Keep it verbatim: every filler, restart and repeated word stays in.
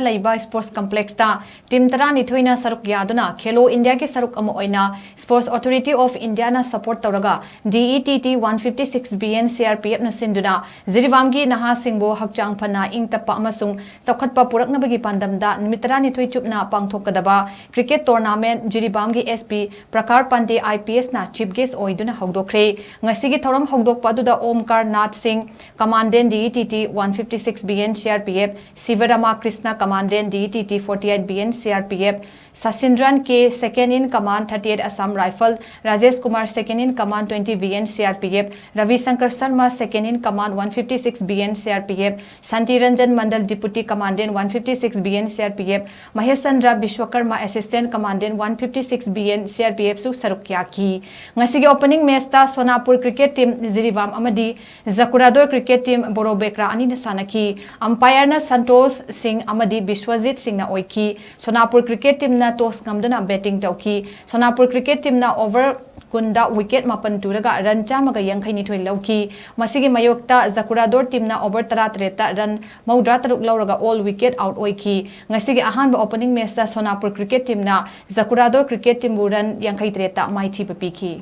ꯂꯩꯕ Sports Complexꯇ team ꯇꯔꯥꯅꯤꯊꯣꯏꯅ ꯁꯔꯨꯛ ꯌꯥꯗꯨꯅ Khelo Indiaꯒꯤ ꯁꯔꯨꯛ ꯑꯃ ꯑꯣꯏꯅ Sports Authority of Indiaꯅ support ꯇꯧꯔꯒ DETT one fifty six BN CRPFꯅ ꯁꯤꯟꯗꯨꯅ ꯖꯤꯔꯤꯕꯥꯝꯒꯤ ꯅꯍꯥꯁꯤꯡꯕꯨ ꯍꯛꯆꯥꯡ ꯐꯅ, ꯏꯪ ꯇꯞꯄ ꯑꯃꯁꯨꯡ ꯆꯥꯎꯈꯠꯄ ꯄꯨꯔꯛꯅꯕꯒꯤ ꯄꯥꯟꯗꯝꯗ ꯅꯨꯃꯤꯠ ꯇꯔꯥꯅꯤꯊꯣꯏ ꯆꯨꯞꯅ ꯄꯥꯡꯊꯣꯛꯀꯗꯕ cricket tournament ꯖꯤꯔꯤꯕꯥꯝꯒꯤ SP ꯄ꯭ꯔꯈꯥꯔ ꯄꯥꯟꯗꯦ IPSꯅ chief guest ꯑꯣꯏꯗꯨꯅ ꯍꯧꯗꯣꯛꯈ꯭ꯔꯦ꯫ ꯉꯁꯤꯒꯤ ꯊꯧꯔꯝ ꯍꯧꯗꯣꯛꯄ ꯑꯗꯨꯗ ꯑꯣꯝꯀꯥꯔ ꯅꯥꯊ ꯁꯤꯡ, Commandant DETT one fifty six BN CRPF, ꯁꯤꯕ Rama Krishna, Commandant DETT forty eight BN CRPF, Sasindran K, Second in Command thirty eight Assam Rifle, Rajesh Kumar, Second in Command twenty BN CRPF, Ravi Shankar Sharma, Second in Command one fifty six BN CRPF, Santi Ranjan Mandal, Deputy Commandant one fifty six BN CRPF, Mahesh Chandra Bishwakarma, Assistant Commandant one fifty six BN CRPF ꯁꯨ ꯁꯔꯨꯛ ꯌꯥꯈꯤ꯫ ꯉꯁꯤꯒꯤ opening matchꯇ ꯁꯣꯅꯥꯄꯨꯔ cricket team Jiribam ꯑꯃꯗꯤ ꯖꯀꯨꯔꯥꯗꯣꯔ cricket team ꯕꯣꯔꯣꯕꯦꯀ꯭ꯔꯥ ꯑꯅꯤꯅ ꯁꯥꯟꯅꯈꯤ꯫ Umpireꯅ ꯁꯟꯇꯣꯁ ꯁꯤꯡ ꯑꯃꯗꯤ ꯕꯤꯁ꯭ꯋꯖꯤꯠ ꯁꯤꯡꯅ ꯑꯣꯏꯈꯤ꯫ ꯁꯣꯅꯥꯄꯨꯔ cricket teamꯅ toss ꯉꯝꯗꯨꯅ batting ꯇꯧꯈꯤ꯫ ꯁꯣꯅꯥꯄꯨꯔ cricket teamꯅ over ꯀꯨꯟꯗ wicket ꯃꯥꯄꯟ ꯇꯨꯔꯒ run ꯆꯥꯝꯃꯒ ꯌꯥꯡꯈꯩ ꯅꯤꯊꯣꯏ ꯂꯧꯈꯤ꯫ ꯃꯁꯤꯒꯤ ꯃꯥꯌꯣꯛꯇ ꯖꯀꯨꯔꯥꯗꯣꯔ teamꯅ over ꯇꯔꯥꯇꯔꯦꯠꯇ run ꯃꯧꯗ꯭ꯔꯥ ꯇꯔꯨꯛ ꯂꯧꯔꯒ all wicket out ꯑꯣꯏꯈꯤ꯫ ꯉꯁꯤꯒꯤ ꯑꯍꯥꯟꯕ opening matchꯇ ꯁꯣꯅꯥꯄꯨꯔ cricket teamꯅ ꯖꯀꯨꯔꯥꯗꯣꯔ cricket teamꯕꯨ run ꯌꯥꯡꯈꯩ ꯇꯔꯦꯠꯇ ꯃꯥꯏꯊꯤꯕ ꯄꯤꯈꯤ꯫